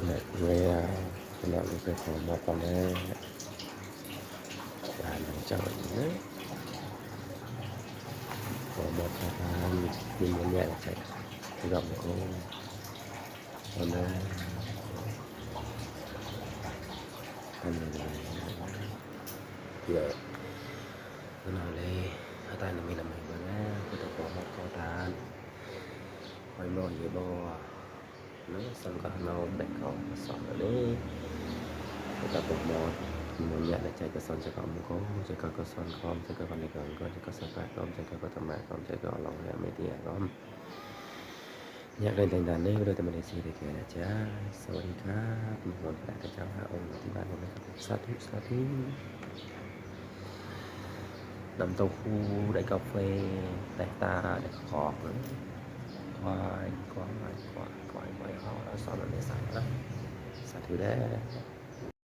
ແລ້ວ ພີ່ນ້ອງ ໄປຂໍມອບກ່ອນເດີ ຫຼານຂອງເຈົ້າເດີ ຂໍມອບຂອງທານ ມີມວນແຍກໃສ່ ພີ່ນ້ອງເດີ ໂອ້ ເອົາເດີ ເອົາເດີ ເພື່ອ ພີ່ນ້ອງເອີຍ ເຮົາຕາຍນຳມີນຳໃຫ້ເບິ່ງນະ ເພິ່ນຕ້ອງຂໍມອບຂອງທານ ໄວ້ບໍ່ ຢູ່ບໍ່ ເນາະ ສ່ວນກໍເຮົາແບ່ງເຂົ້າມາສອນເລີຍ ແລ້ວກໍບໍ່ໝົດ ມີເນື້ອໃນໃຈກໍສອນ ໃຈກໍມງຄົນ ໃຈກໍກໍສອນຄອມ ໃຈກໍວັນໃດກໍກໍໃຈກໍສະກາດຄອມ ໃຈກໍກໍທຳມະຄອມ ໃຈກໍລອງແລ້ວເມຕິອາຄອມ ຢາກໄດ້ແຕ່ງງານເດີ ໂດຍແຕ່ມາເລເຊຍໄດ້ແກ່ນະຈ໊ະ ສະຫວັດດີຄັບ ມີຄວາມປາດຖະໜາເຈົ້າຫ້າອົງທີ່ບ້ານນີ້ນະຄັບ ສາທຸ ສາທຸ. ນ້ຳເຕົ້າຫູ້ ໄດ້ກາເຟ ໄດ້ຕາ ໄດ້ຂອງ ຄວາຍ ຄວາຍ ຄວາຍ ຄວາຍ ຄວາຍ ເຮົາ ເຮົາສອນມັນໄດ້ສາມນະ ສາທຸເດີ.